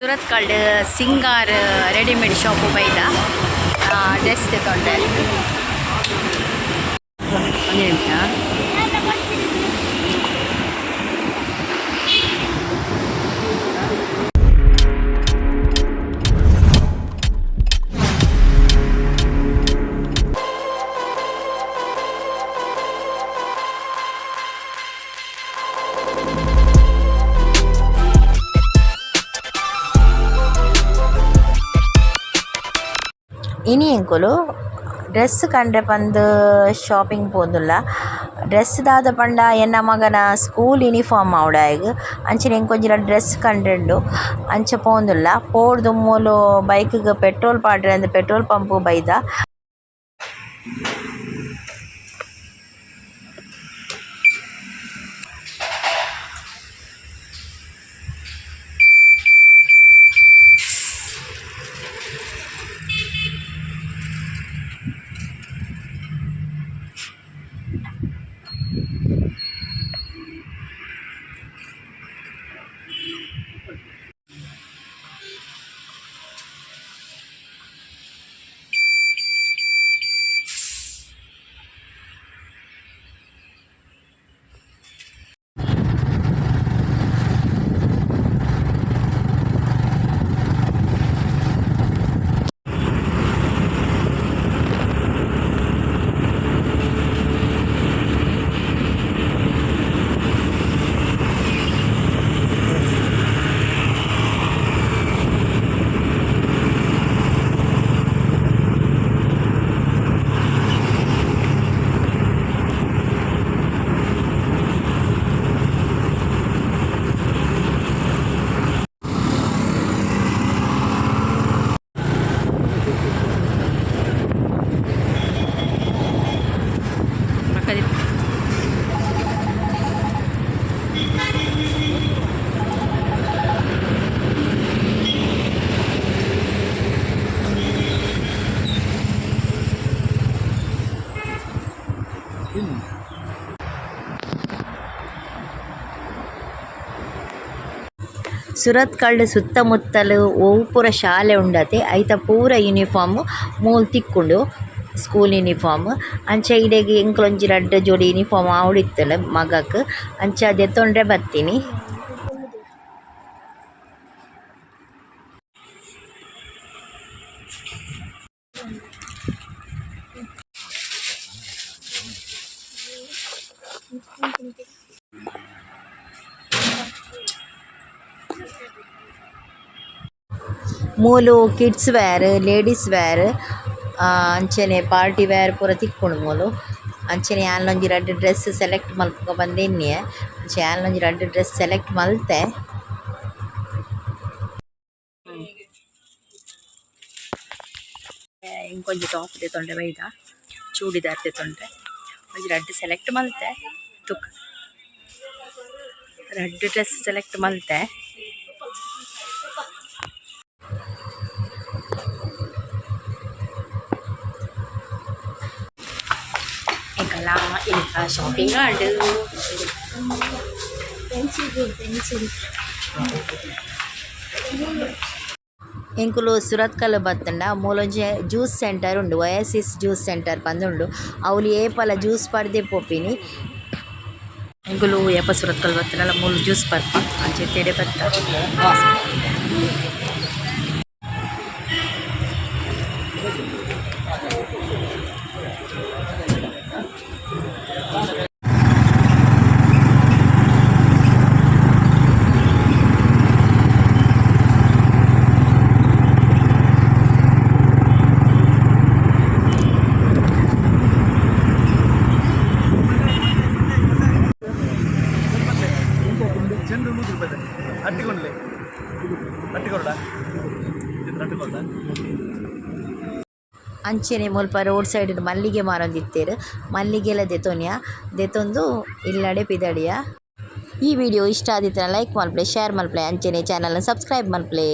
ಸುರತ್ಕಲ್ಡ್ Singar readymade shop ಬೈದ dress ತಗೊಂಡೆ. ಒಂದು ನಿಮಿಷ. ಇನಿ ಎಂಕುಲು ಡ್ರೆಸ್ ಕಂಡ್ರೆ ಪಂದ್ ಶಾಪಿಂಗ್ ಪೋವೊಂದುಲ್ಲ. ಡ್ರೆಸ್ ದಾದ ಪಂಡ ಎನ್ನ ಮಗನ ಸ್ಕೂಲ್ ಯೂನಿಫಾರ್ಮ್ ಆವೊಡು ಆಯೆಗ್. ಅಂಚನೆ ಎಂಕೊಂಜಿ ರಡ್ಡ್ ಡ್ರೆಸ್ ಕಂಡ್ರೆ ಉಂಡು, ಅಂಚ ಪೋವೊಂದುಲ್ಲ. ಪೋಡ್ದು ಮೂಲು ಬೈಕ್ ಗ್ ಪೆಟ್ರೋಲ್ ಪಾಡ್ರೆ ಅಂದ್ ಪೆಟ್ರೋಲ್ ಪಂಪ್ ಗ್ ಬೈದ. ಸುರತ್ಕಲ್ಡ್ ಸುತ್ತಮುತ್ತಲು ಒವು ಪೂರ ಶಾಲೆ ಉಂಡತೆ ಐತ ಪೂರ ಯೂನಿಫಾರ್ಮ್ ಮೂಲು ತಿಕ್ಕುಂಡು, ಸ್ಕೂಲ್ ಯೂನಿಫಾರ್ಮ್. ಅಂಚ ಇಡೆಗ್ ಎಂಕುಲು ಒಂಜಿ ರಡ್ಡ್ ಜೋಡಿ ಯೂನಿಫಾರ್ಮ್ ಆವೊಡಿತ್ತುಂಡು ಮಗಕ್, ಅಂಚ ದೆತೊಂಡ್ರೆ ಬತ್ತಿನಿ. ಮೂಲು ಕಿಡ್ಸ್ ವೇರ್, ಲೇಡೀಸ್ ವೇರ್, ಅಂಚನೆ ಪಾರ್ಟಿ ವೇರ್ ಪೂರ ತಿಕ್ಕುಂಡು ಮೂಲು. ಅಂಚನೆ ಯಾನ್ಲ ಒಂಜಿ ರಡ್ಡ್ ಡ್ರೆಸ್ಸ್ ಸೆಲೆಕ್ಟ್ ಮಲ್ಪುಗ ಪಂದ್ ಎನ್ನಿಯೆ. ಅಂಚ ಯಾನ್ಲ ಒಂಜಿ ರಡ್ಡ್ ಡ್ರೆಸ್ಸ್ ಸೆಲೆಕ್ಟ್ ಮಲ್ತೆ. ಎಂಕೊಂಜಿ ಟಾಪ್ ದೆತೊಂಡೆ ಬೈದ, ಚೂಡಿದಾರ್ ದೆತೊಂಡೆ. ಒಂಜಿ ರಡ್ಡ್ ಸೆಲೆಕ್ಟ್ ಮಲ್ತೆ. ತುಕ್ ರಡ್ಡ್ ಡ್ರೆಸ್ಸ್ ಸೆಲೆಕ್ಟ್ ಮಲ್ತೆ. ಎಂಕಲ್ಲ ಇನಿತ ಶಾಪಿಂಗ್ ಆಂಡ್. Pencil, pencil. ಎಂಕುಲು ಸುರತ್ಕಲ್ ಬತ್ತುಂಡ ಮೂಲೊಂಜಿ ಜ್ಯೂಸ್ ಸೆಂಟರ್ ಉಂಡು, ಒಯಾಸಿಸ್ ಜ್ಯೂಸ್ ಸೆಂಟರ್ ಪಂದ್ ಉಂಡು. ಅವ್ಲು ಏಪಲ ಜ್ಯೂಸ್ ಪರ್ದೆ ಪೋಪಿನಿ. ಎಂಕುಲು ಏಪ ಸುರತ್ಕಲ್ ಬತ್ತುಂಡಲ ಮೂಲು ಜ್ಯೂಸ್ ಪರ್ಪ. ಅಂಚ ಇತ್ತೆ ಬತ್ತ. ಚೆಂಡು 100 ರೂಪಾಯಿ ಅಟ್ಟಿಕೊಂಡ್ಲೆ ಅಟ್ಟಿಕೊರಡ ಅಟ್ಟಿಕೊರಡ. ಅಂಚನೆ ಮುಲ್ಪ ರೋಡ್ ಸೈಡ್ ಮಲ್ಲಿಗೆ ಮಾರೊಂದಿತ್ತೆರ್. ಮಲ್ಲಿಗೆಲ ದೆತೊನಿಯ. ದೆತೊಂದು ಇಲ್ಲಡೆ ಪಿದಡಿಯ. ಈ ವಿಡಿಯೋ ಇಷ್ಟ ಆದಿತ್ತಿನ ಲೈಕ್ ಮಲ್ಪುಲೆ, ಶೇರ್ ಮಲ್ಪುಲೆ, ಅಂಚನೆ ಚಾನೆಲ್ ನ್ ಸಬ್ಸ್ಕ್ರೈಬ್ ಮಲ್ಪುಲೆ.